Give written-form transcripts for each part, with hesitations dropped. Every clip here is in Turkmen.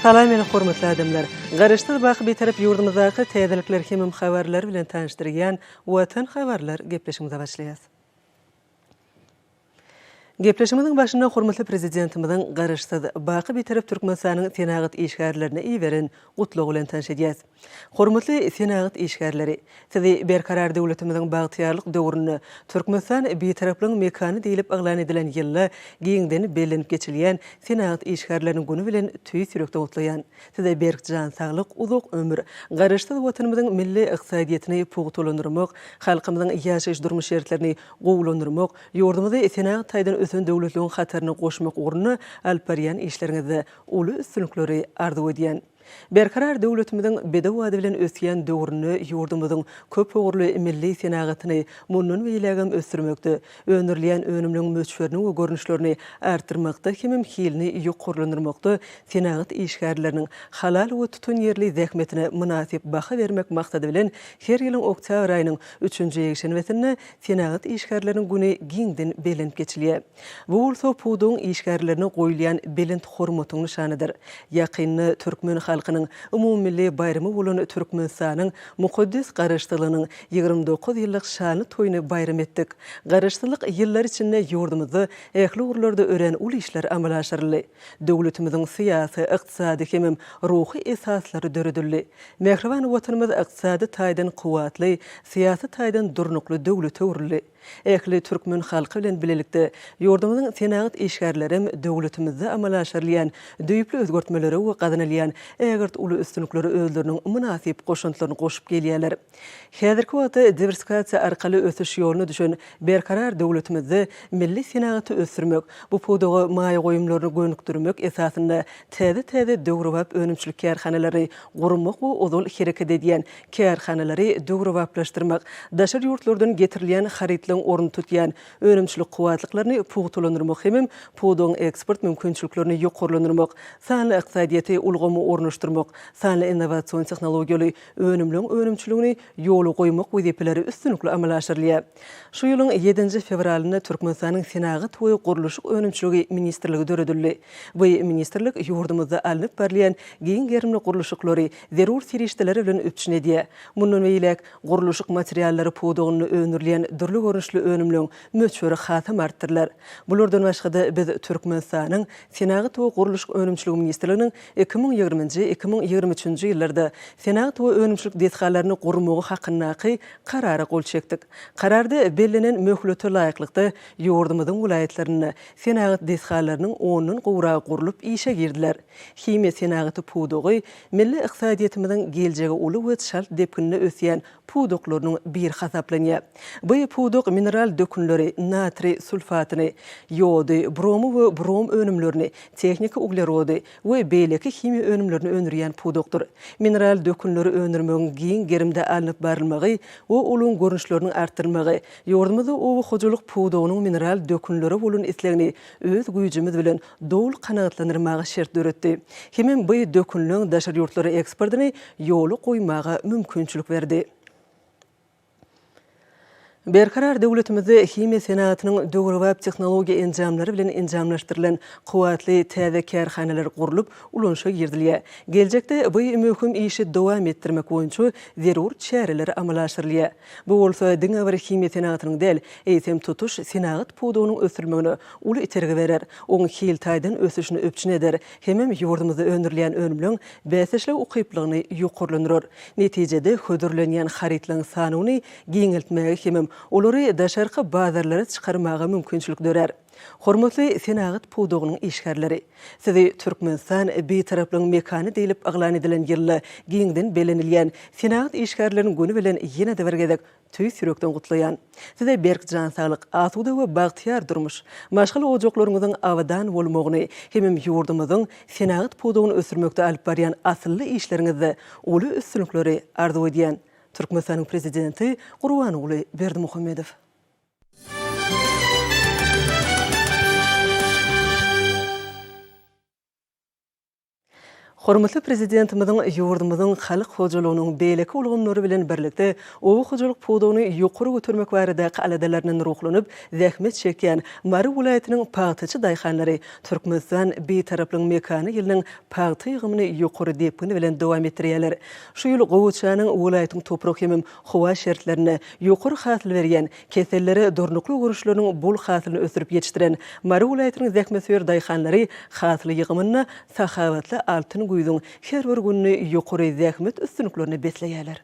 Salam meni hormatly adamlar! Garaşsyz baky Bitarap ýurdumyzdaky täzelikler hemem habarlar bilen tanyşdyrýan Watan habarlar gepleşigimize başlaýas. Gepleşigimiziň başynda hormatly Prezidentimiziň Garaşsyz, baky Bitarap Türkmenistanyň senagat işgärlerine iberen Gutlagy bilen tanyş edýäs. Hormatly senagat işgärleri! Sizi Berkarar döwletimiziň bagtyýarlyk döwründe Türkmenistan Bitaraplygyň mekany diýlip yglan edilen ýylda giňden bellenip geçilýän Senagat işgärleriniň güni bilen tüýs ýürekden gutlaýan. Size berk jan saglyk, uzak ömür, Garaşsyz Watanymyzyň milli ykdysadyýetini pugtalandyrmak, halkymyzyň ýaşaýyş-durmuş şertlerini gowulandyrmak, ýurdumyzy senagat taýdan ösen döwletleriň hataryna goşmak ugrunda alyp barýan işleriňizde uly üstünlikleri arzuw edýän. Berkarar döwletimiziň bedew ady bilen ösýän döwründe ýurdumyzyň köpugurly milli senagatyny mundan beýlägem ösdürmekde, öndürilýän önümleriň möçberini we görnüşlerini artdyrmakda hemem hilini ýokarlandyrmakda senagat işgärleriniň halal we tutanýerli zähmetine mynasyp baha bermek maksady bilen her ýylyň oktýabr aýynyň üçünji ýekşenbesinde Senagat işgärleriniň güni giňden bellenip geçilýär. Bu bolsa pudagyň işgärlerine goýulýan belent hormatyň nyşanydyr. Ýakynda türkmen halkynyň umumymilli baýramy bolan Türkmenistanyň mukaddes Garaşsyzlygynyň 29 ýyllyk şanly toýuny baýram etdik. Garaşsyzlyk ýyllary içinde ýurdumyzda ähli ugurlarda örän uly işler amala aşyryldy. Döwletimiziň syýasy, ykdysady hemem ruhy esaslary döredildi. Mähriban Watanymyz ykdysady taýdan kuwwatly, syýasy taýdan durnukly döwlete öwrüldi. Ähli türkmen halky bilen bilelikde, ýurdumyzyň senagat işgärlerem döwletimizde amala aşyrylýan düýpli özgertmelere we gazanylýan ägirt uly üstünliklere özleriniň mynasyp goşantlaryny goşup gelýärler. Häzirki wagtda diwersifikasiýa arkaly ösüş ýoluna düşen Berkarar döwletimizde milli senagaty ösdürmek, bu pudaga maýa goýumlaryny gönükdirmek esasynda täze-täze döwrebap önümçilik kärhanalary gurmak we ozal hereket edýän kärhanalary döwrebaplaşdyrmak, daşary ýurtlardan getirilýän harytlaryň ornuny tutýan önümçilik kuwwatlyklaryny pugtalandyrmak hemem pudagyň eksport mümkinçiliklerini ýokarlandyrmak, sanly ykdysadyýeti ulgama ornaşdyrmak, sanly innowasion tehnologiýaly önümleriň önümçiligini ýola goýmak wezipeleri üstünlikli amala aşyrylýar. Şu ýylyň ýedinji fewralynda Türkmenistanyň Senagat we gurluşyk önümçiligi ministrligi döredildi. Bu ministrlik ýurdumyzda alnyp barylýan giň gerimli gurluşyklary zerur serişdeler bilen üpjün edýär. Mundan beýläk, gurluşyk materiallary pudagynda öndürilýän dürli görnüşli önümleriň möçberi hasam artdyrylar. Bulardan başga-da, biz Türkmenistanyň Senagat we gurluşyk önümçiligi ministrliginiň 2020-nji, 2023-nji ýyllarda senagat we önümçilik desgalaryny gurmagy hakyndaky Karara gol çekdik. Kararda bellenen möhlete laýyklykda, ýurdumyzyň welaýatlarynda senagat desgalarynyň ondan gowragy gurlup işe girdiler. Himiýa senagaty pudagy milli ykdysadyýetimiziň geljegi uly we çalt depginde ösýän pudaklarynyň biri hasaplanýar. Bu pudak mineral dökünleri, natriý sulfatyny, ýody, bromy we brom önümlerini, tehniki uglerody we beýleki himiýa önümlerini öndürýän pudakdyr. Mineral dökünleri öndürmegiň giň gerimde alnyp barylmagy we olaryň görnüşleriniň artdyrylmagy ýurdumyzda oba hojalyk pudagynyň mineral dökünlere bolan islegini öz güýjümiz bilen doly kanagatlandyrmaga şert döretdi. Hemem bu dökünleň daşary ýurtlara eksportyny ýola goýmaga mümkinçilik berdi. Berkarar döwletimizde himiýa senagatynyň döwrebap tehnologiýa enjamlary bilen enjamlaşdyrylan kuwwatly täze kärhanalar gurlup, ulanyşa girizilýär. Geljekde bu möhüm işi dowam etdirmek boýunça zerur çäreler amala aşyrylýar. Bu bolsa diňe bir himiýa senagatynyň däl, eýsem, tutuş senagat pudagynyň ösdürilmegine uly itergi berer, oň hil taýdan ösüşini üpjün eder hemem ýurdumyzda öndürilýän önümleň bäsdeşlige ukyplygyny ýokarlandyrar. Netijede, hödürlenýän harytlaryň sanyny giňeltmäge hemem olary daşarky bazarlara çykarmaga mümkinçilik dörär. Hormatly senagat pudagynyň işgärleri! Sizi Türkmenistan, Bitaraplygyň mekany diýlip yglan edilen ýylda giňden bellenilýän Senagat işgärleriniň güni bilen ýene-de bir gezek tüýs ýürekden gutlaýan. Size berk jan saglyk, asuda we bagtyýar durmuş, maşgala ojaklaryňyzyň abadan bolmagyny hemem ýurdumyzyň senagat pudagyny ösdürmekde alyp barýan asylly işleriňizde uly üstünlikleri arzuw edýän. Türkmenistanyň Prezidenti Gurbanguly Berdimuhamedow. Hormatly Prezidentimiziň ýurdumyzyň halk hojalygynyň beýleki ulgamlary bilen birlikde oba hojalyk pudagyny ýokary götermek baradaky aladalaryndan ruhlanyp zähmet çekýän Mary welaýatynyň pagtaçy daýhanlary Türkmenistan Bitaraplygyň mekany ýylynyň pagta ýygymyny ýokary depgin bilen dowam etdirýärler. Şu ýyl gowaçanyň welaýatyň toprak hemem howa şertlerinde ýokary hasyl berýän, kesellere durnukly görnüşleriniň bol hasylyny ösdürip ýetişdiren Mary welaýatynyň zähmetsöýer daýhanlary hasyl ýygymynda sahawatly altyn güýzüň her bir gününi ýokary zähmet üstünliklerine besleýärler.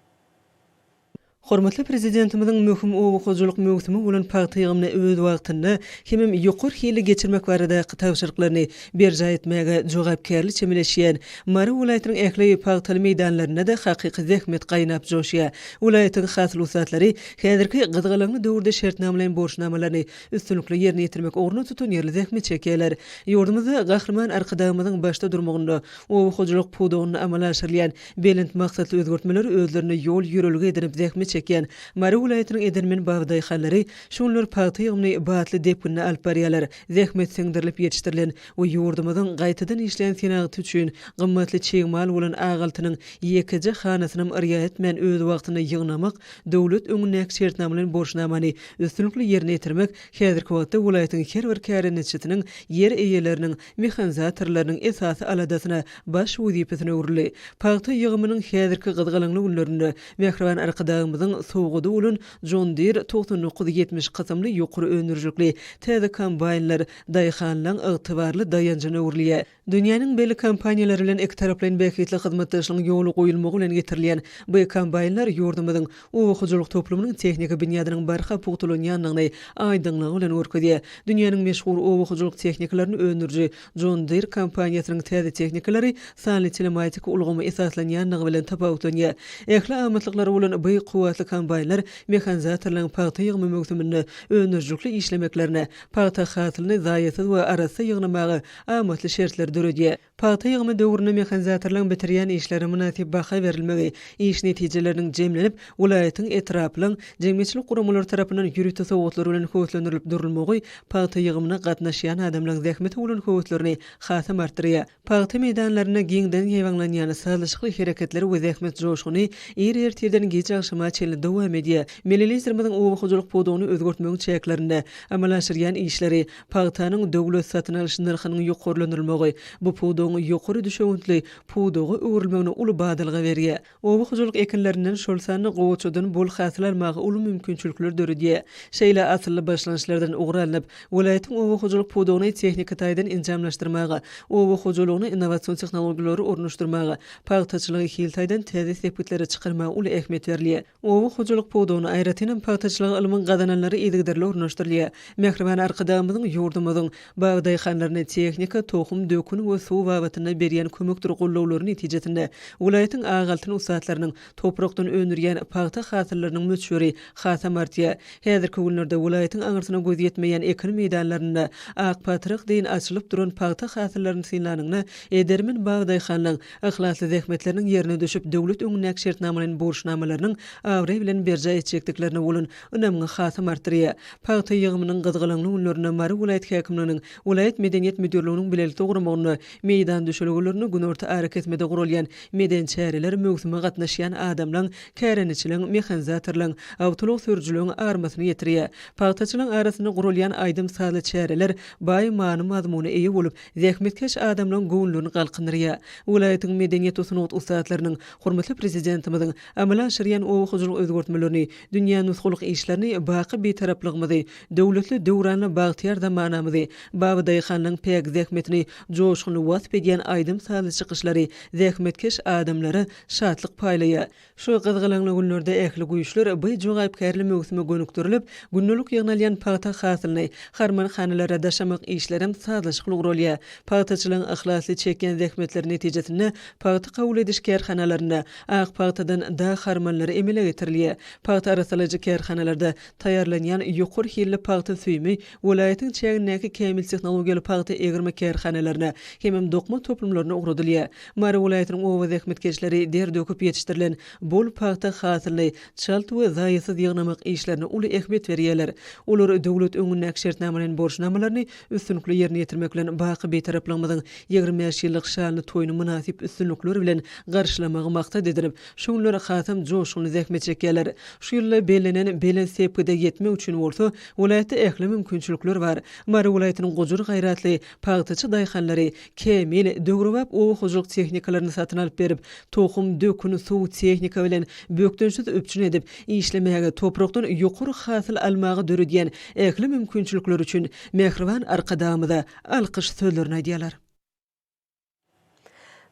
Hormatly Prezidentimiziň möhüm oba hojalyk möwsümi bolan pagta ýygymyny öz wagtynda hemem ýokary hilli geçirmek baradaky tabşyryklaryny berjaý etmäge jogapkärli çemeleşýän Mary welaýatynyň ähli pagtaly meýdanlarynda-da hakyky zähmet gaýnap joşýar. Welaýatyň hasyl ussatlary häzirki gyzgalaňly döwürde şertnamalaýyn borçnamalaryny üstünlikli ýerine ýetirmek ugrunda tutanýerli zähmet çekýärler. Ýurdumyzda Gahryman Arkadagymyzyň başda durmagynda oba hojalyk pudagynda amala aşyrylýan belent maksatly özgertmeleri özlerine ýol-ýörelge edinip zähmet çekýän Mary welaýatynyň edermen babadaýhanlary şu günler pagta ýygymyny batly depginde alyp barýarlar. Zähmet siňdirilip ýetişdirilen we ýurdumyzyň gaýtadan işleýän senagaty üçin gymmatly çig mal bolan ak altynyň ýekeje hanasynam yrýa etmän öz wagtynda ýygnamak, döwlet öňündäki şertnamalaýyn borçnamany üstünlikli ýerine ýetirmek häzirki wagtda welaýatyň her bir kärendeçisiniň, ýer eýeleriniň, mehanizatorlarynyň esasy aladasyna, baş wezipesine öwrüldi. Pagta ýygymynyň häzirki gyzgalaňly günlerinde mähriban Arkadagymyzyň sowgady bolan John Deere 9970 kysymly ýokary öndürijilikli täze kombaýnlar daýhanlaň ygtybarly daýanjyna öwrülýär. Dünýäniň belli kompaniýalary bilen ikitaraplaýyn bähbitli hyzmatdaşlygyň ýola goýulmagy bilen getirilýän bu kombaýnlar ýurdumyzyň oba hojalyk toplumynyň tehniki binýadynyň barha pugtalanýandygyny aýdyňlygy bilen görkezýär. Dünýäniň meşhur oba hojalyk tehnikalaryny öndüriji John Deere kompaniýasynyň täze tehnikalary sanly telematika ulgama esaslanýandygy bilen tapawutlanýar. Ähli amatlyklary bolan bu kuwwatly kombaýnlar mehanizatorlaryň pagta ýygymy möwsüminde öndürijilikli işlemeklerine, pagta hasylyny zaýasyz we arassa ýygnamaga amatly şertleri döredýär. Pagta ýygymy döwründe mehanizatorlaryň bitirýän işlerine mynasyp baha berilmegi, iş netijeleriniň jemlenip, welaýatyň, etraplaryň jemgyýetçilik guramalary tarapyndan ýörite sowgatlar bilen höweslendirilip durulmagy pagta ýygymyna gatnaşýan adamlaryň zähmete bolan höweslerini hasam artdyrýar. Pagta meýdanlarynda giňden ýaýbaňlanýan sazlaşykly hereketler we zähmet joşguny ir ertirden giç agşama çenli dowam edýär. Milli Liderimiziň oba hojalyk pudagyny özgertmegiň çäklerinde amala aşyrýan işleri, pagtanyň döwlet satyn alyş nyrhynyň ýokarlandyrylmagy bu pudagyň ýokary düşewüntli pudaga öwrülmegine uly badalga berýär. Oba hojalyk ekinlerinden, şol sanda gowaçadan bol hasyl almaga uly mümkinçilikler döredýär. Şeýle asylly başlangyçlardan ugur alnyp, welaýatyň oba hojalyk pudagyny tehniki taýdan enjamlaşdyrmaga, oba hojalygyna innowasion tehnologiýalary ornaşdyrmaga, pagtaçylygy hil taýdan täze sepgitlere çykarmaga uly ähmiýet berilýär. Oba hojalyk pudagyna, aýratynam pagtaçylyga ylmyň gazananlary yzygiderli ornaşdyrylýar. Mähriban Arkadagymyzyň ýurdumyzyň bag-daýhanlaryna tehnika, tohum, dökün we suw babatynda berýän kömekdir gollawlary netijesinde, welaýatyň ak altyn ussatlarynyň toprakdan öndürýän pagta hasyllarynyň möçberi hasam artýar. Häzirki günlerde welaýatyň aňyrsyna göz ýetmeýän ekin meýdanlarynda ak patrak deýin açylyp duran pagta hasyllaryny synlanyňda, edermen bag-daýhanlaryň Yhlasly zähmetleriniň ýerine düşüp, döwlet öňündäki şertnamalaýyn borçnamalarynyň abraý bilen berjaý etjekdiklerine bolan ynamyňy hasam artdyrýar. Pagta ýygymynyň gyzgalaňly günlerinde Mary welaýat häkimliginiň, welaýat medeniýet müdirliginiň bilelikde guramagynda meýdan düşelgelerinde günorta arakesmede guralýan medeni çäreler möwsüme gatnaşýan adamlaň, kärendeçileň, mehanizatorlaň, awtoulag sürüjileň armasyny ýetirýär. Pagtaçylaň arasynda guralýan aýdym-sazly çäreler baý many-mazmuna eýe bolup, Zähmetkeş adamlaryň göwünlerini galkyndyrýar. Welaýatyň medeniýet we sungat ussatlarynyň hormatly Prezidentimiziň amala aşyrýan oba hojalyk özgertmelerini, dünýä nusgalyk işlerini, baky Bitaraplygymyzy, döwletli, döwranly bagtyýar zamanamyzy, babadaýhanlaryň päk zähmetini joşgunly wasp edýän aýdym-sazly çykyşlary zähmetkeş adamlara şatlyk paýlaýar. Şu gyzgalaňly günlerde ähli güýçler by jogapkärli möwsüme gönükdirilip, gündelik ýygnalýan pagta hasylyny harmanhanalara daşamak işlerem sazlaşykly guralýar. Pagtaçylaryň yhlasly çekýän zähmetleri netijesinde pagta kabul ediş kärhanalarynda ak pagtadan dag harmanlary emele getirýär. ýetirilýär. Pagta arassalaýjy kärhanalarda taýýarlanýan ýokary hilli pagta süýümi welaýatyň çägindäki kämil tehnologiýaly pagta egirme kärhanalaryna hemem dokma toplumlaryna ugradylýar. Mary welaýatynyň oba zähmetkeşleri der döküp ýetişdirilen bol pagta hasylyny çalt we zaýasyz ýygnamak işlerine uly ähmiýet berýärler. Olar döwlet öňündäki şertnamalaýyn borçnamalaryny üstünlikli ýerine ýetirmek bilen baky Bitaraplygymyzyň 25 ýyllyk şanly toýuny mynasyp üstünlikler bilen garşylamagy maksat edinip, şu günler hasam joşgunly zähmet çekýärler. Şu ýylda bellenen belent sepgide ýetmek üçin bolsa, welaýatda ähli mümkinçilikler bar. Mary welaýatynyň gujur-gaýratly pagtaçy daýhanlary kämil, döwrebap oba hojalyk tehnikalaryny satyn alyp berip, tohum, dökün, suw, tehnika bilen bökdençsiz üpjün edip, işlemäge, toprakdan ýokary hasyl almaga döredýän ähli mümkinçilikleri üçin mähriban Arkadagymyza alkyş sözlerini aýdýarlar.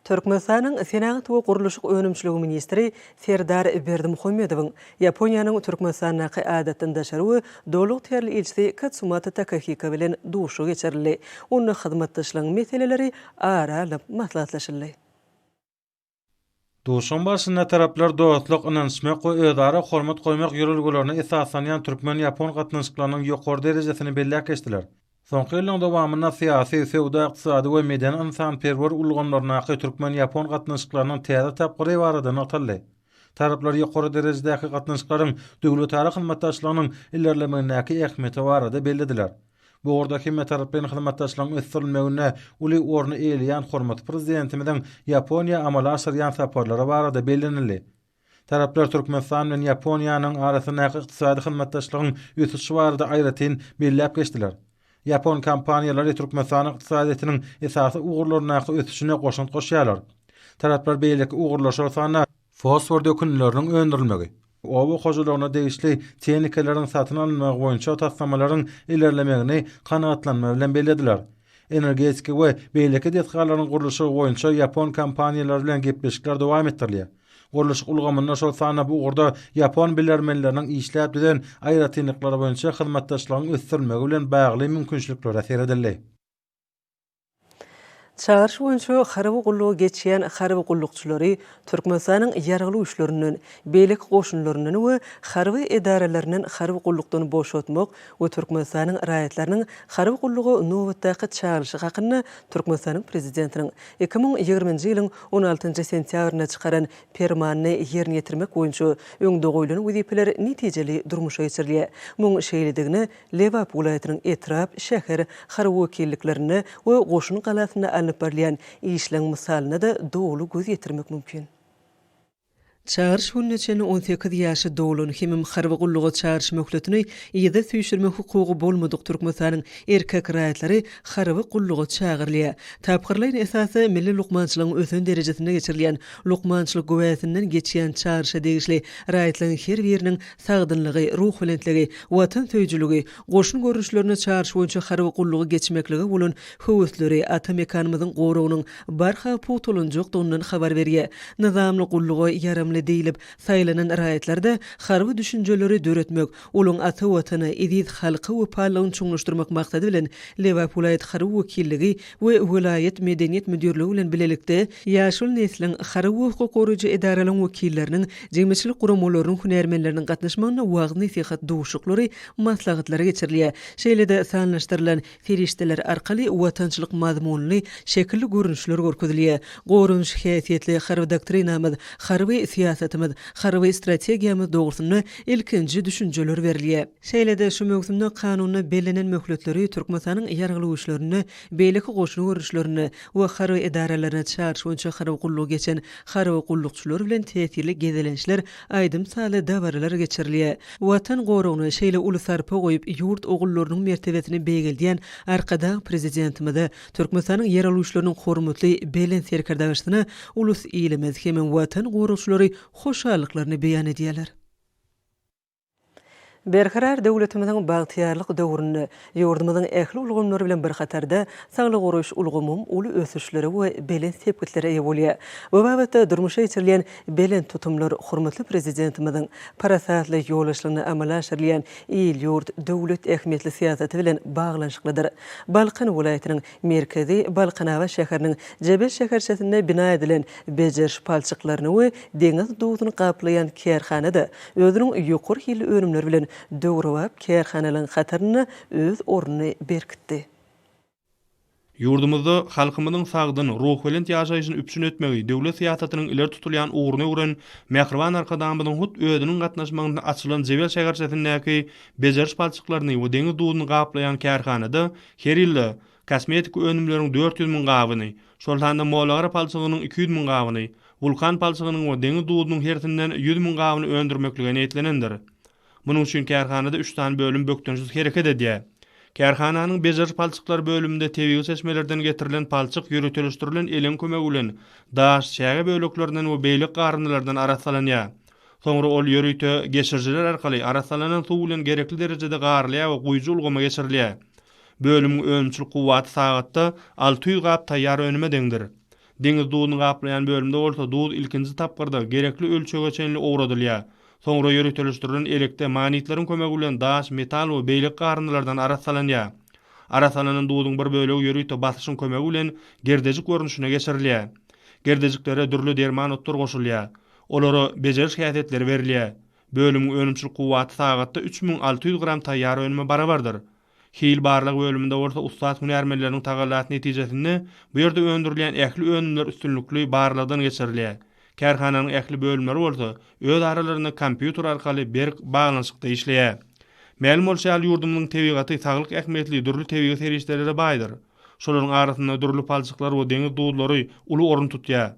Türkmenistanyň Senagat we gurluşyk önümçiligi ministri Serdar Berdimuhamedowyň Ýaponiýanyň Türkmenistandaky Adatdan daşary we Doly ygtyýarly ilçisi Katsumata Takahiko bilen duşuşygy geçirildi. Onda hyzmatdaşlygyň meseleleri ara alnyp maslahatlaşyldy. Duşuşygyň barşynda taraplar dostluk, ynanyşmak we özara hormat goýmak ýörelgelerine esaslanýan türkmen-ýapon gatnaşyklarynyň ýokary derejesini belläp geçdiler. Soňky ýyllaryň dowamynda syýasy, söwda-ykdysady we medeni-ynsanperwer ulgamlaryndaky türkmen-ýapon gatnaşyklarynyň täze tapgyry barada nygtaldy. Taraplar ýokary derejedäki gatnaşyklaryň döwletara hyzmatdaşlygynyň ilerlemegindäki ähmiýeti barada bellediler. Bu ugurda hemmetaraplaýyn hyzmatdaşlygyň ösdürilmeginde uly orny eýeleýän hormatly Prezidentimiziň Ýaponiýa amala aşyrýan saparlary barada bellenildi. Taraplar Türkmenistan bilen Ýaponiýanyň arasyndaky ykdysady hyzmatdaşlygyň ösüşi barada aýratyn belläp geçdiler. Ýapon kompaniýalary Türkmenistanyň ykdysadyýetiniň esasy ugurlaryndaky ösüşine goşant goşýarlar. Taraplar beýleki ugurlar, şol sanda, fosfor dökünleriniň öndürilmegi, oba hojalygyna degişli tehnikalaryň satyn alynmagy boýunça taslamalaryň ilerlemegini kanagatlanma bilen bellediler. Energetika we beýleki desgalaryň gurluşygy boýunça ýapon kompaniýalary bilen gepleşikler dowam etdirilýär. Gurluşyk ulgamynda, şol sanda bu ugurda ýapon bilermenleriniň işläp düzen aýratynlyklary boýunça hyzmatdaşlygyň ösdürilmegi bilen bagly mümkinçiliklere seredildi. Çagyryş boýunça harby gullugy geçýän harby gullukçylary Türkmenistanyň Ýaragly Güýçlerinden, beýleki goşunlaryndan we harby edaralaryndan harby gullukdan boşatmak we Türkmenistanyň raýatlarynyň harby gulluga nobatdaky çagyryşy hakynda Türkmenistanyň Prezidentiniň 2020-nji ýylyň on altynjy sentýabrynda çykaran Permanyny ýerine ýetirmek boýunça öňde goýlan wezipeler netijeli durmuşa geçirilýär. Muň şeýledigine Lebap welaýatynyň etrap, şäher harby wekilliklerinde we goşun galasynda alnyp barylýan işleň mysalynda-da doly göz ýetirmek mümkin. Çagyryş gününe çenli 18 ýaşy dolan hemem harby gulluga çagyryş möhletini yza süýşürmek hukugy bolmadyk Türkmenistanyň erkek raýatlary harby gulluga çagyrylýar. Tapgyrlaýyn esasda milli lukmançylygyň ösen derejesinde geçirilýän lukmançylyk güwäsinden geçýän çagyryşa degişli raýatlaryň her biriniň sagdynlygy, ruhubelentligi, watansöýüjiligi, goşun görnüşlerinde çagyryş boýunça harby gullugy geçmeklige bolan höwesleri ata mekanymyzyň goragynyň barha pugtalanjakdygyndan habar berýär. Nyzamly gulluga ýaramly diýlip saýlanan raýatlarda harby düşünjeleri döretmek, olaň ata Watana, eziz halka wepalylygyny çuňlaşdyrmak maksady bilen Lebap welaýat harby wekilligi we welaýat Medeniýet müdirligi bilen bilelikde ýaşuly nesliň, harby we hukuk goraýjy edaralaryň wekilleriniň, jemgyýetçilik guramalarynyň hünärmenleriniň gatnaşmagynda wagyz-nesihat duşuşyklary, maslahatlary geçirilýär. Şeýle-de sanlaşdyrylan serişdeler arkaly watançylyk mazmunly şekilli görnüşler görkezilýär. Goranyş häsiýetli harby doktrinamyz, harby syýasatymyz, harby strategiýamyz dogrusynda ilkinji düşünjeler berilýär. Şeýle-de şu möwsümde kanunda bellenen möhletleri Türkmenistanyň Ýaragly Güýçlerinde, beýleki goşun görnüşlerinde we harby edaralarynda çagyryş boýunça harby gullugy geçen harby gullukçylar bilen täsirli gezelençler, aýdym-sazly dabaralar geçirilýär. Watan goragyna şeýle uly sarpa goýup, ýurt ogullarynyň mertebesini beýgeldýän Arkadag Prezidentimize, Türkmenistanyň Ýaragly Güýçleriniň hormatly Belent Serkerdebaşysyna ulus-ilimiz hemem Watan goragçylary hoşallyklaryny beýan edýärler. Berkarar döwletimiziň bagtyýarlyk döwründe ýurdumyzyň ähli ulgamlary bilen bir hatarda, saglygy goraýyş ulgamam uly ösüşlere we belent sepgitlere eýe bolýar. Bu babatda durmuşa geçirilýän belent tutumlar hormatly Prezidentimiziň parasatly ýolbaşçylygynda amala aşyrylýan il-ýurt, döwlet ähmiýetli syýasaty bilen baglanyşyklydyr. Balkan welaýatynyň merkezi Balkanabat şäheriniň Jebel şäherçesinde bina edilen bejeriş palçyklaryny we deňiz duzuny gaplaýan kärhana-da özüniň ýokary hilli önümleri bilen döwrebap kärhanalaryň hatarynda öz ornuny berkitdi. Ýurdumyzda halkymyzyň sagdyn, ruhubelent ýaşaýşyny üpjün etmegi döwlet syýasatynyň ileri tutulýan ugruny öwren mähriban Arkadagymyzyň hut özüniň gatnaşmagynda açylan Jebel şäherçesindäki bejeriş palçyklaryny we deňiz duzuny gaplaýan kärhanada her ýylda kosmetik önümleriň 400 müň gabyny, şol sanda mollagara palçygynyň 200 müň gabyny, wulkan palçygynyň we deňiz duzunyň hersinden 100 müň gabyny öndürmeklige niýetlenendir. Munuň üçin kärhanada üç sany bölüm bökdençsiz hereket edýär. Kärhananyň bejeriş palçyklary bölüminde tebigy çeşmelerden getirilen palçyk ýöriteleşdirilen eliň kömegi bilen daş, çäge böleklerinden we beýleki garyndylardan arassalanýar. Soňra ol ýörite geçirijiler arkaly arassalanan suw bilen gerekli derejede garylýar we guýujy ulgama geçirilýär. Bölümiň önümçilik kuwwaty sagatda 600 gap taýýar önüme deňdir. Deňiz duzuny gaplaýan bölümde bolsa duz ilkinji tapgyrda gerekli ölçege çenli owradylýar. Soňra ýöriteleşdirilen elekde magnitleriň kömegi bilen daş, metal we beýleki garyndylardan arassalanýar. Arassalanan duzuň bir bölegi ýörite basyşyň kömegi bilen gerdejik görnüşine geçirilýär. Gerdejiklere dürli derman otlar goşulýar. Olara bejeriş häsiýetleri berilýär. Bölümiň önümçilik kuwwaty sagatda 3600 gram taýýar önüme barabardyr. Hil barlag bölüminde bolsa ussat hünärmenleriniň tagallasy netijesinde bu ýerde öndürilýän ähli önümler üstünlikli barlagdan geçirilýär. Kärhananyň ähli bölümleri bolsa öz aralarynda kompýuter arkaly berk baglanyşykda işleýär. Mälim bolşy ýaly, ýurdumyzyň tebigaty saglyk ähmiýetli dürli tebigy serişdelere baýdyr. Şolaryň arasynda dürli palçyklar we deňiz duzlary uly orun tutýar.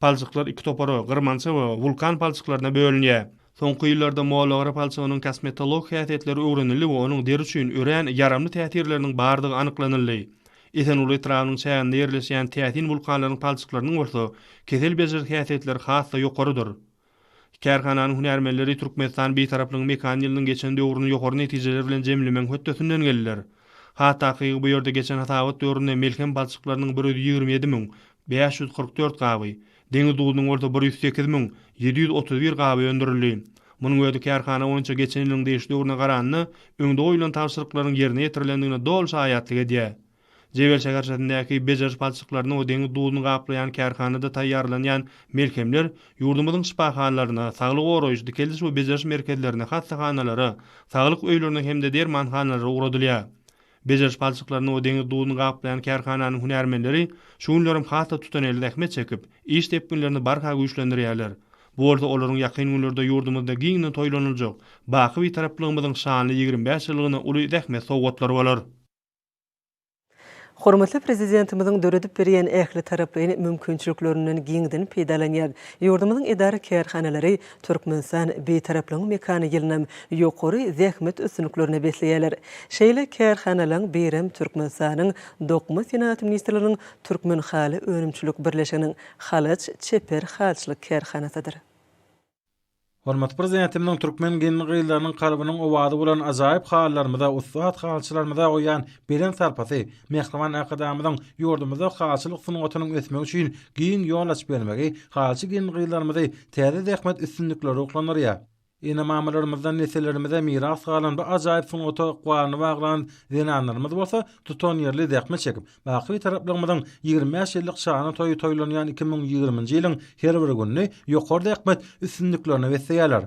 Palçyklar iki topara, gyrmança we wulkan palçyklaryna bölünýär. Soňky ýyllarda mollagara palçygynyň kosmetologik häsiýetleri öwrenildi we onuň deri üçin örän ýaramly täsirleriniň bardygy anyklanyldy. Esenguly etrabynyň çäginde ýerleşýän täsin wulkanlaryň palçyklarynyň bolsa kesel bejeriş häsiýetleri has-da ýokarydyr. Kärhananyň hünärmenleri Türkmenistan Bitaraplygyň mekany ýylynyň geçen döwrüni ýokary netijeler bilen jemlemegiň hötdesinden geldiler. Has takygy bu ýerde geçen hasabat döwründe melhem palçyklarynyň 127 544 gaby, deňiz duzunyň bolsa 108 731 gaby öndürildi. Munuň özi kärhana boýunça geçen ýylyň degişli döwrüne garanda öňde goýlan tabşyryklaryň ýerine ýetirilendigine doly şaýatlyk edýär. Jebel şäherçesindäki bejeriş palçyklaryny we deňiz duzuny gaplaýan kärhanada taýýarlanýan melhemler ýurdumyzyň şypahanalaryna, saglygy goraýyş, dikeldiş we bejeriş merkezlerine, hassahanalara, saglyk öýlerine hem-de dermanhanalara ugradylýar. Bejeriş palçyklaryny we deňiz duzuny gaplaýan kärhananyň hünärmenleri şu günlerem has-da tutanýerli zähmet çekip, iş depginlerini barha güýçlendirýärler. Bu bolsa olaryň ýakyn günlerde ýurdumyzda giňden toýlanyljak baky Bitaraplygymyzyň şanly 25 ýyllygyna uly zähmet sowgatlary bolar. Hormatly Prezidentimiziň döredip berýän ählitaraplaýyn mümkinçiliklerinden giňden peýdalanýan ýurdumyzyň edara-kärhanalary Türkmenistan Bitaraplygyň mekany ýylynam ýokary zähmet üstünliklerine besleýärler. Şeýle kärhanalaryň birem Türkmenistanyň Dokma senagaty ministrliginiň Türkmenhaly önümçilik birleşiginiň Halaç çeper halyçylyk kärhanasydyr. Hormatly Prezidentimiziň türkmen gelin-gyzlarynyň kalbynyň owazy bolan ajaýyp halylarymyza, ussat halyçylarymyza goýýan belent sarpasy, mähriban Arkadagymyzyň ýurdumyzda halyçylyk sungatynyň ösmegi üçin giň ýol açyp bermegi halyçy gelin-gyzlarymyzy täze zähmet üstünliklerine ruhlandyrýar. Ene-mamalarymyzdan nesillerimize miras galan bu ajaýyp sungata ykbalyny baglan zenanlarymyz bolsa tutanýerli zähmet çekip, Baky Bitaraplygymyzyň 25 ýyllyk şanly toýy toýlanýan 2020-nji ýylyň her bir gününi ýokary zähmet üstünliklerine besleýärler.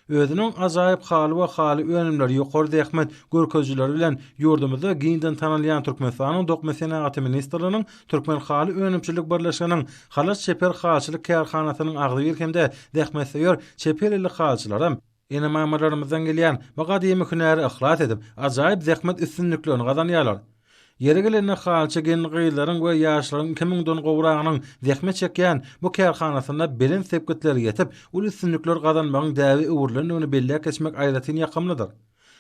Özüniň ajaýyp haly we haly önümleri ýokary zähmet görkezijileri bilen ýurdumyzda giňden tanalýan Türkmenistanyň Dokma senagaty ministrliginiň Türkmenhaly önümçilik birleşiginiň Halaç çeper halyçylyk kärhanasynyň agzybir hem-de zähmetsöýer çeper elli halyçylaram Ene-mamalarymyzdan gelýän bu gadymy hünäre yhlas edip, ajaýyp zähmet üstünliklerini gazanýarlar. Ýeri gelende halyçy gelin-gyzlaryň we ýaşlaryň iki müňden gowragynyň zähmet çekýän bu kärhanasynda belent sepgitlere ýetip, uly üstünlikler gazanmagyň däbe öwrülendigini belläp geçmek aýratyn ýakymlydyr.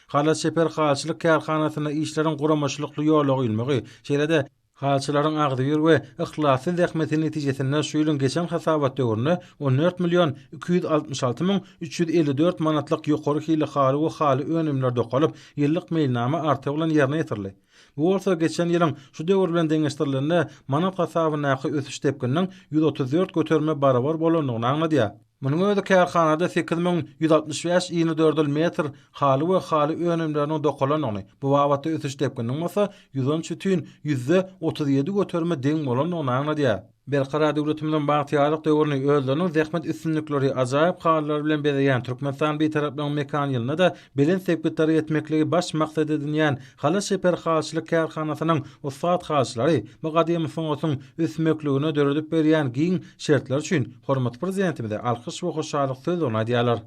Halaç çeper halyçylyk kärhanasynda işleriň guramaçylykly ýola goýulmagy, şeýle-de. Halyçylaryň agzybir we yhlasly zähmeti netijesinde şu ýylyň geçen hasabat döwründe 14 million 266 354 manatlyk ýokary hilli haly we haly önümleri dokalyp, ýyllyk meýilnama artygy bilen ýerine ýetirildi. Bu bolsa geçen ýylyň şu döwri bilen deňeşdirilende manat hasabyndaky ösüş depgininiň 134 göterime barabar bolandygyny aňladýar. Munuň özi kärhanada 8165 inedördül metr haly we haly önümleriniň dokalandygyny, bu babatda ösüş depgininiň bolsa 113 bütin 37 göterime deň bolandygyny aňladýar. Berkarar döwletimiziň bagtyýarlyk döwrüni özleriniň zähmet üstünlikleri, ajaýyp halylary bilen bezeýän Türkmenistan Bitaraplygyň mekan ýylynda-da belent sepgitlere ýetmekligi baş maksat edinýän Halaç çeper halyçylyk kärhanasynyň ussat halyçylary bu gadymy sungatyň ösmekligine döredip berýän giň şertler üçin hormatly Prezidentimize alkyş we hoşallyk sözlerini aýdýarlar.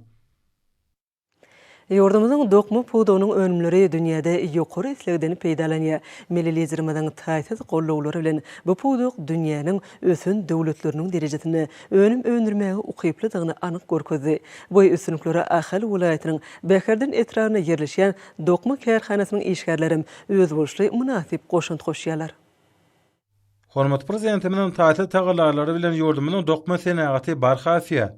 Ýurdumyzyň dokma pudagynyň önümleri dünýäde ýokary islegden peýdalanýar. Milli Liderimiziň taýsyz gollawlary bilen bu pudak dünýäniň ösen döwletleriniň derejesinde önüm öndürmäge ukyplydygyny anyk görkezdi. Bu üstünliklere Ahal welaýatynyň Bäherden etrabynda ýerleşýän dokma kärhanasynyň işgärlerem özboluşly mynasyp goşant goşýarlar. Hormatly Prezidentimiziň taýsyz tagallalary bilen ýurdumyzyň dokma senagaty barha ösýär.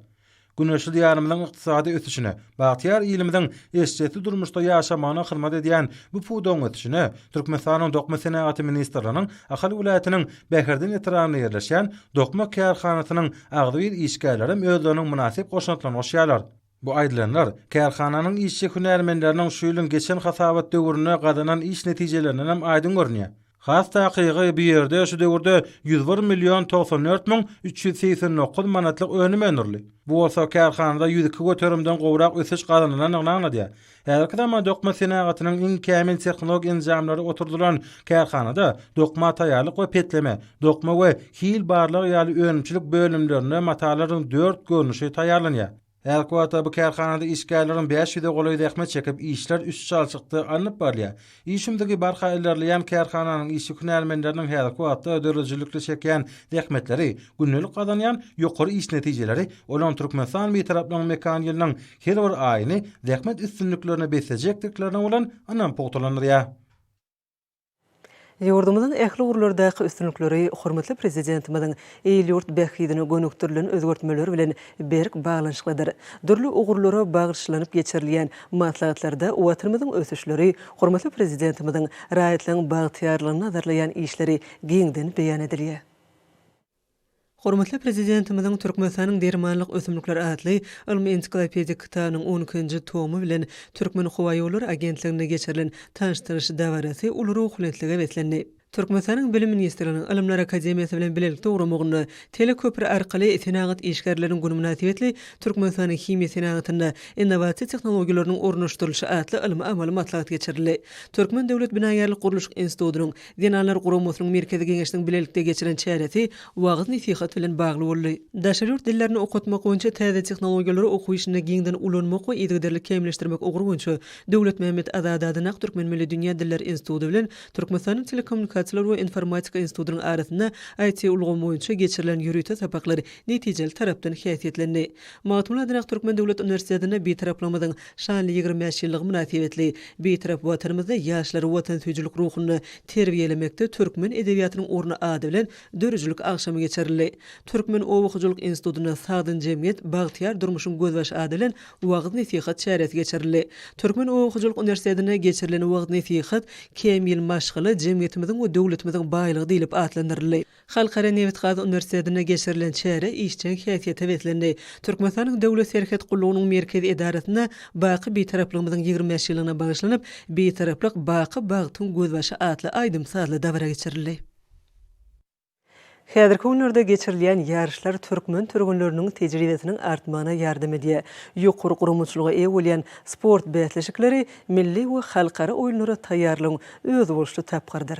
Güneşli Diýarymyzyň ykdysady ösüşine, bagtyýar ilimiziň eşretli durmuşda ýaşamagyna hyzmat edýän bu pudagyň ösüşine Türkmenistanyň Dokma senagaty ministrliginiň Ahal welaýatynyň Bäherden etrabynda ýerleşýän dokma kärhanasynyň agzybir işgärlerem özleriniň mynasyp goşantlaryny goşýarlar. Bu aýdylanlar kärhananyň işçi-hünärmenleriniň şu ýylyň geçen hasabat döwründe gazanan iş netijelerinden hem aýdyň görünýär. Has takygy, bu ýerde şu döwürde 101 million 94 389 manatlyk önüm öndürildi. Bu bolsa kärhanada 102 göterimden gowrak ösüş gazanylandygyny aňladýar. Häzirki zaman dokma senagatynyň iň kämil tehnologik enjamlary oturdylan kärhanada dokma taýýarlyk we petleme, dokma we hil barlagy ýaly önümçilik bölümlerinde matalaryň dört görnüşi taýýarlanýar. Häzirki wagtda bu kärhanada işgärleriň bäş ýüze golaýy zähmet çekip, işler üç çalşykda alnyp barylýar. Iş ümzügi barha ilerleýän kärhananyň işçi-hünärmenleriniň häzirki wagtda döredijilikli çekýän zähmetleri, gündelik gazanýan ýokary iş netijeleri olaryň Türkmenistan Bitaraplygyň mekan ýylynyň her bir aýyny zähmet üstünliklerine beslejekdiklerine bolan ynam pugtalandyrýar. Ýurdumyzyň ähli ugurlardaky üstünlikleri hormatly Prezidentimiziň il-ýurt bähbidine gönükdirilen özgertmeleri bilen berk baglanyşyklydyr. Dürli ugurlara bagyşlanyp geçirilýän maslahatlarda Watanymyzyň ösüşleri, hormatly Prezidentimiziň raýatlaryň bagtyýarlygyny nazarlaýan işleri giňden beýan edilýär. Hormatly Prezidentimiziň Türkmenistanyň dermanlyk ösümlikleri atly ylmy-ensiklopedik kitabynyň on ikinji tomy bilen Türkmenhowaýollary agentliginde geçirilen tanyşdyryş dabarasy uly ruhubelentlige beslendi. Türkmenistanyň Bilim ministrliginiň Ylymlar akademiýasy bilen bilelikde guramagynda teleköpri arkaly Senagat işgärleriniň güni mynasybetli Türkmenistanyň himiýa senagatynda innowasiýa tehnologiýalarynyň ornaşdyrylyşy atly ylmy-amaly maslahat geçirildi. Türkmen döwlet binagärlik-gurluşyk institutynyň Zenanlar guramasynyň Merkezi Geňeşiniň bilelikde geçiren çäresi wagyz-nesihat bilen bagly boldy. Daşary ýurt dillerini okatmak boýunça täze tehnologiýalary okuw işinde giňden ulanmak we yzygiderli kämilleşdirmek ugry boýunça Döwletmämmet Azady adynak Türkmen milli dünýä dilleri instituty bilen Türkmenistanyň Telekommunikasiýalar we informatika institutynyň arasynda IT ulgamy boýunça geçirilen ýörite sapaklar netijeli tarapdan häsiýetlendi. Magtymguly adynak Türkmen döwlet uniwersitetinde Bitaraplygymyzyň Şanly 25 ýyllygy mynasybetli Bitarap Watanymyzda ýaşlary watansöýüjilik ruhunda terbiýelemekde türkmen edebiýatynyň orny ady bilen döredijilik agşamy geçirildi. Türkmen oba hojalyk institutynda Sagdyn jemgyýet, bagtyýar durmuşyň gözbaşy ady bilen wagyz-nesihat çäresi geçirildi. Türkmen oba hojalyk uniwersitetinde geçirilen wagyz-nesihat Kämil maşgala, jemgyýetimiziň we döwletimiziň baýlygy diýlip atlandyryldy. Halkara nebitgaz uniwersitetinde geçirilen çäre işjeň häsiýete beslendi. Türkmenistanyň Döwlet serhet gullugynyň merkezi edarasynda baky Bitaraplygymyzyň 25 ýyllygyna bagyşlanyp, Bitaraplyk, baky bagtyň gözbaşy atly aýdym-sazly dabara geçirildi. Häzirki günlerde geçirilýän ýaryşlar türkmen türgenleriniň tejribesiniň artmagyna ýardam edýär. Ýokary guramaçylyga eýe bolýan sport bäsleşikleri milli we halkara oýunlara taýýarlygyň özboluşly tapgyrydyr.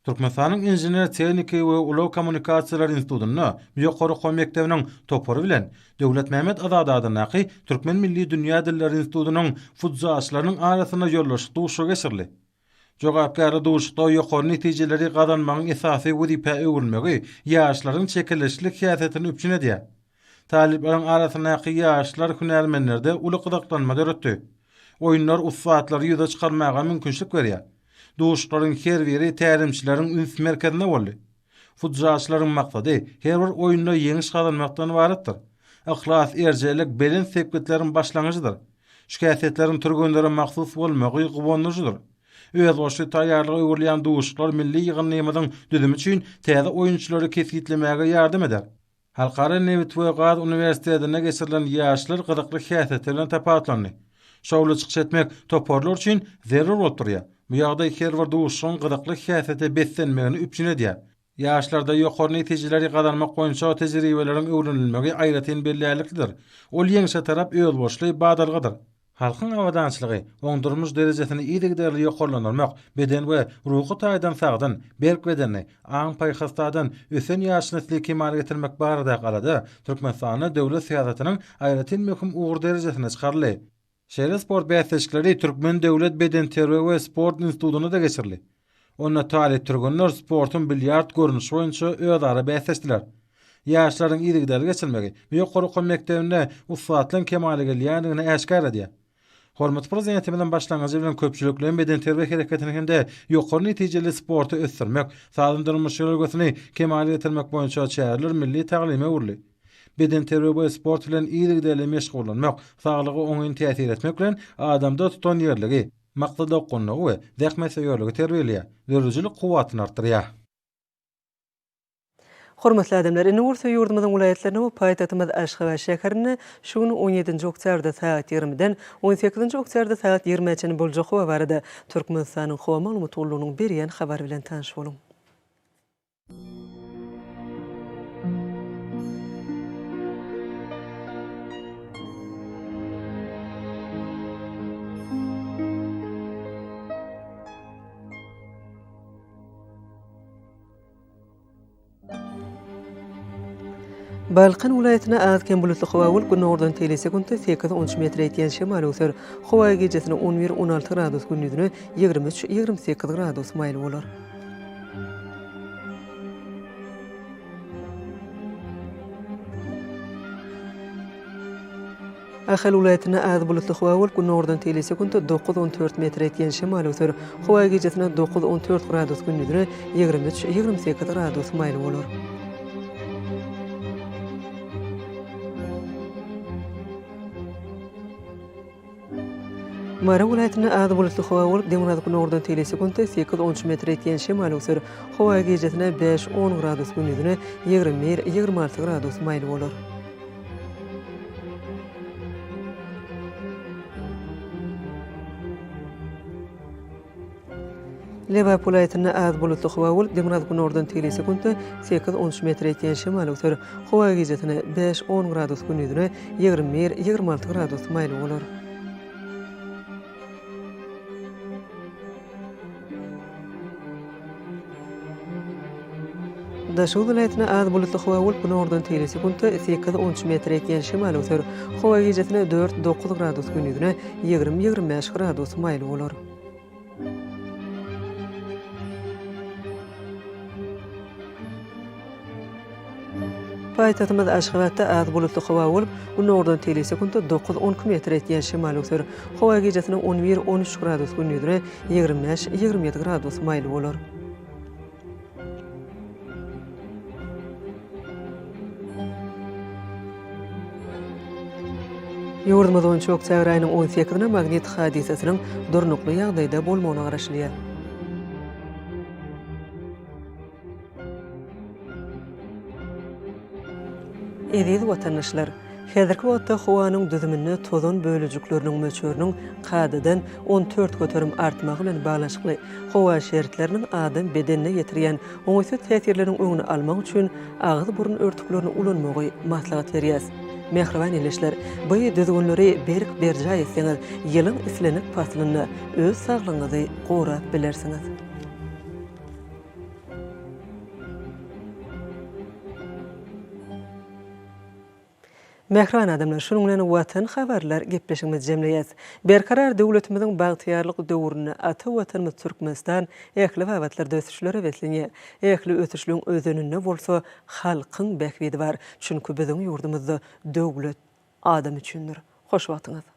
Türkmenistanyň Inžener-tehniki we ulag kommunikasiýalary institutynda ýokary okuw mekdebiniň topary bilen Döwletmämmet Azady adyndaky Türkmen milli dünýä dilleri institutynyň futzalçylarynyň arasynda ýoldaşlyk duşuşygy geçirildi. Jogapkärli duşuşykda ýokary netijeleri gazanmagyň esasy wezipä öwrülmegi ýaşlaryň çekeleşikli häsiýetini üpjün edýär. Talyplaryň arasyndaky ýaşlar hünärmenlerde uly gyzyklanma döretdi. Oýunlar ussatlary ýüze çykarmaga mümkinçilik berýär. Duşuşyklaryň her biri tälimçileriň üns merkezinde boldy. Futzalçylaryň maksady her bir oýunda ýeňiş gazanmakdan ybaratdyr. Yhlas, erjellik belent sepgitleriň başlangyjydyr. Şu häsiýetleriň türgenlere mahsus bolmagy guwandyryjydyr. Özboluşly taýýarlyga öwrülýän duşuşyklar milli ýygyndymyzyň düzümi üçin täze oýunçylary kesgitlemäge ýardam eder. Halkara nebit we gaz uniwersitetinde geçirilen ýaryşlar gyzykly häsiýeti bilen tapawutlandy. Şowly çykyş etmek toparlar üçin zerur bolup durýar. Bu ýagdaý her bir duşuşygyň gyzykly häsiýete beslenmegini üpjün edýär. Ýaryşlarda ýokary netijeleri gazanmak boýunça tejribeleriň öwrenilmegi aýratyn bellärliklidir. Ol ýeňşe tarap özboluşly badalgadyr. Halkyň abadançylygy, oň durmuş derejesini yzygiderli ýokarlandyrmak, beden we ruhy taýdan sagdyn, berk bedenli, aň-paýhas taýdan ösen ýaş nesli kemala getirmek baradaky alada Türkmenistanda döwlet syýasatynyň aýratyn möhüm ugry derejesine çykaryldy. Şeýle sport bäsleşikleri Türkmen döwlet bedenterbiýe we sport institutynda-da geçirildi. Onda talyp türgenler sportuň bilýard görnüşi boýunça özara bäsleşdiler. Ýaşlaryň yzygiderli geçirilmegi bu ýokary okuw mekdebinde ussatlygyň kemala gelýändigini äşgär edýär. Hormatly Prezidentimiziň başlangyjy bilen köpçülikleýin bedenterbiýe hereketini hem-de ýokary netijeli sporty ösdürmek, sagdyn durmuş ýörelgesini kemala getirmek boýunça çäreler milli taglyma öwrüldi. Bedenterbiýe we sport bilen yzygiderli meşgullanmak saglyga oňyn täsir etmek bilen, adamda tutanýerligi, maksadaokgunlygy we zähmetsöýerligi terbiýeleýär, döredijilik kuwwatyny artdyrýar. Hormatly adamlar, indi bolsa ýurdumyzyň welaýatlarynda we paýtagtymyz Aşgabat şäherinde şu gün on ýedinji oktýabrda sagat ýigrimiden on sekizinji oktýabrda sagat ýigrimä çenli boljak howa barada Türkmenistanyň Howa maglumat gullugynyň berýän habary bilen tanyş boluň. Balkan welaýatynda az-kem bulutly howa bolup, günordan teýle sekuntda sekiz-on üç metre ýetýän şemal öwser. Howa gijesine on bir, 16 gradus, gündizine 23, 28 gradus maýyl bolar. Ahal welaýatynda az bulutly howa bolup, günordan teýle sekuntda dokuz, 14 metre ýetýän şemal öwser. Howa gijesine dokuz, 14 gradus, gündizine 23, 28 gradus maýyl bolar. Mary welaýatynda az bulutly howa bolup, demirgazyk-günordan teýle sekuntda sekiz, on üç metre ýetýän şemal öwser. Howa gijesine bäş, on gradus, gündizine 21, 26 gradus maýyl bolar. Lebap welaýatynda az bulutly howa bolup, demirgazyk-günordan teýle sekuntda sekiz, on üç metre ýetýän şemal öwser. Howa gijesine bäş, on gradus, gündizine 21, 26 gradus maýyl bolar. Daşoguz welaýatynda az bulutly howa bolup, günordan teýle sekuntda sekiz, on üç metre ýetýän şemal öwser. Howa gijesine dört, dokuz gradus, gündizine 20, 25 gradus maýyl bolar. Paýtagtymyz Aşgabatda az bulutly howa bolup, günordan teýle sekuntda dokuz, on iki metre ýetýän şemal öwser. Howa gijesine on bir, on üç gradus, gündizine 25, 27 gradus maýyl bolar. Ýurdumyz boýunça oktýabr aýynyň on sekizine magnit hadysasynyň durnukly ýagdaýda bolmagyna garaşylýar. Eziz watandaşlar! Häzirki wagtda howanyň düzüminde tozan bölejikleriniň möçberiniň kadadan 14% artmagy bilen baglanyşykly howa şertleriniň adam bedenine ýetirýän oňaýsyz täsirleriniň öňüni almak üçin agyz-burun örtüklerini ulanmagy maslahat berýäs. Mähriban ildeşler, bu düzgünleri berk berjaý etseňiz, ýylyň islendik paslynda öz saglygyňyzy gorap bilersiňiz. Mähriban adamlar, şunuň bilen Watan habarlar gepleşigimizi jemleýäs. Berkarar döwletimiziň bagtyýarlyk döwründe ata Watanymyz Türkmenistan ähli babatlarda ösüşlere beslenýär. Ähli ösüşligiň özeninde bolsa halkyň bähbidi bar. Çünki biziň ýurdumyzda döwlet adam üçindir. Hoş wagtyňyz!